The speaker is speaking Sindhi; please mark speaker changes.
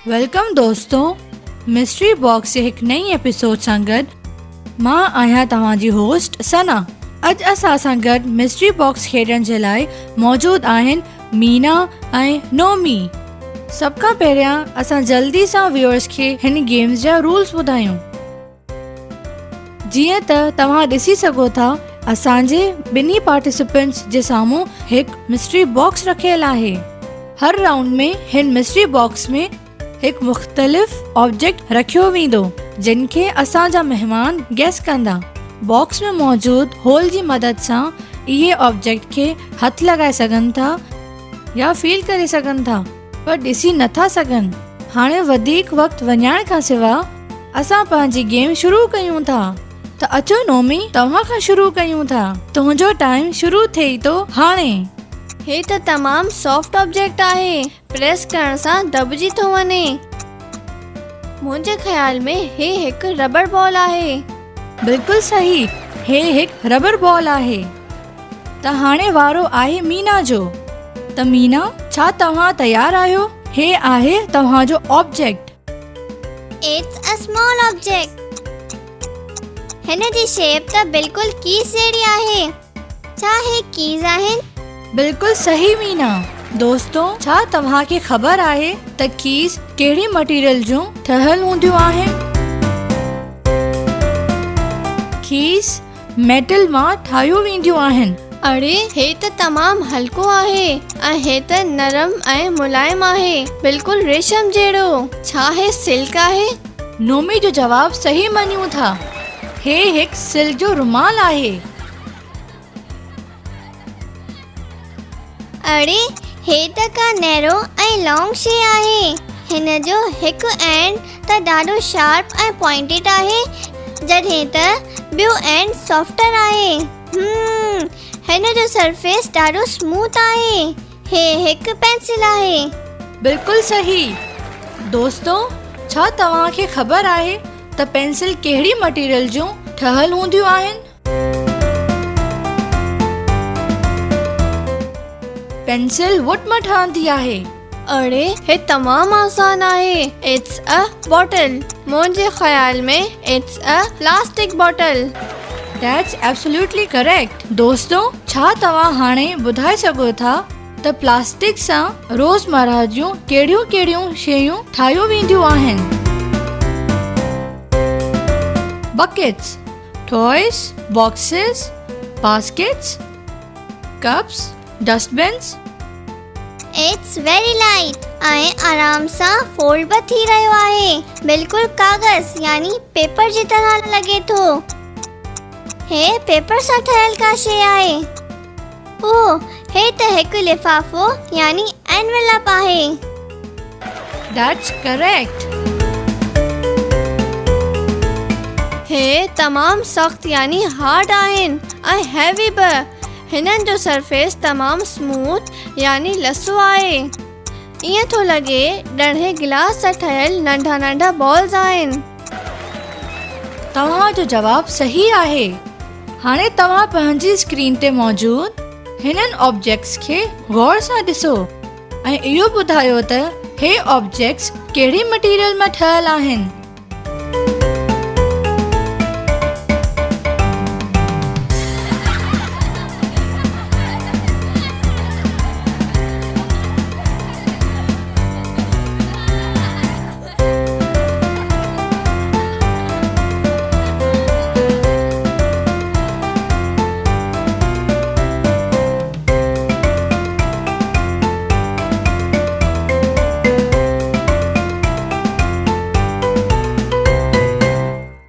Speaker 1: Welcome دوستو مسٽري باڪس جي هڪ نئين ايپيسوڊ سان گڏ مان آهيان توهان جي هوسٽ ثنا. اڄ اسان سان گڏ مسٽري باڪس کيڏڻ جي لاء موجود آهن مينا ۽ نومي. سڀ کان پهريان اسان جلدي سان ويورز کي هن گيمز جا رولز ٻڌايون. جيئن ته توهان ڏسي سگهو ٿا اسان جي ٻنهي پارٽيسپنٽس جي سامهون هڪ مسٽري باڪس رکيل آهي. هر رائونڊ ۾ هن مسٽري باڪس ۾ هڪ مختلف آبجيڪٽ رکيو ويندو جن کي اسان جا مهمان گيس ڪندا. باڪس ۾ موجود هول جي مدد سان اهي آبجيڪٽ کي هٿ لڳائي سگهن ٿا يا فيل ڪري سگهن ٿا پر ڏسي نٿا سگهن. هاڻي وڌيڪ وقت وڃائڻ کان سوا اسان پنهنجي گيم شروع ڪيون ٿا ته اچو نومي توهان کان شروع ڪيون ٿا تنهنجو ٽائيم شروع ٿئي ٿو هاڻي.
Speaker 2: هي ته تمام سافٽ آبجيڪٽ آهي پريس ڪرڻ سان دٻجي ٿو وڃي. منهنجي خيال ۾ هي هڪ ربڙ بال آهي.
Speaker 1: بلڪل صحيح هي هڪ ربڙ بال آهي. ته هاڻي وارو آهي مينا جو. ته مينا ڇا توهان تيار آهيو؟ هي آهي توهان جو object.
Speaker 3: It's a small object. هن جي شيپ ته بلڪل ڪيز جهڙي آهي. ڇا هي ڪيز آهن؟
Speaker 1: بلڪل صحيح مينا. دوستو ڇا توهان کي خبر آهي ته ڪيز ڪهڙي مٽيريل جون ٺهيل هونديون آهن؟ ڪيز ميٽل مان ٺاهيون وينديون آهن.
Speaker 2: اڙي هي ته تمام هلڪو آهي ۽ هي ته نرم ۽ ملائم آهي بلڪل ريشم جهڙو. ڇا هي سلڪ آهي؟
Speaker 1: نومي جو جواب صحيح مڃيون ٿا. هي هڪ سلڪ جو رومال آهي.
Speaker 3: اڙي هي ته ڪا نيرو ۽ لانگ شيء آهي. هن جو هڪ اينڊ ته ڏاڍو شارپ ۽ پوائنٽيڊ آهي جڏهن ته ٻيو اينڊ سافٽر آهي. هم هن جو سرفيس ڏاڍو سموٿ آهي. هي هڪ پينسل آهي.
Speaker 1: بلڪل صحيح. دوستو ڇا توهان کي خبر آهي ته پينسل ڪهڙي مٽيريل جون ٺهيل هونديون آهن؟ پينسل ووڊ مان ٺهندي آهي.
Speaker 2: اڙي هي تمام آسان آهي it's a bottle منهنجي خيال ۾ it's a plastic bottle.
Speaker 1: That's absolutely correct دوستو ڇا توهان هاڻي ٻڌائي سگهو ٿا ته پلاسٽڪ سان روزمرهه جون ڪهڙيون ڪهڙيون شيون ٺاهيون وينديون آهن؟ Buckets, toys, boxes, baskets, cups, dustbins.
Speaker 3: It's very light ۽ آرام سان فولڊ به ٿي رهيو آهي بلڪل ڪاغذ يعني پيپر جي طرح لڳي ٿو. هي پيپر سان ٺهيل ڪا شيء آهي. اوه هي ته هڪ لفافو يعني انويلپ آهي.
Speaker 1: That's correct.
Speaker 2: هي تمام سخت يعني هارڊ آهن ۽ هيوي به. هنن جو سرفيس تمام سموٿ يعني لسو آهي. ائين ٿو لڳي ڄڻ هي گلاس سان ٺهيل ننڍا ننڍا بالز آهن.
Speaker 1: توهان جو جواب صحيح آهي. هاڻي توهان پنهنجي اسڪرين تي موجود هنن آبجيڪٽس کي غور سان ڏسو ۽ اهو ٻڌايو ته هي آبجيڪٽس ڪهڙي مٽيريل مان ٺهيل آهن.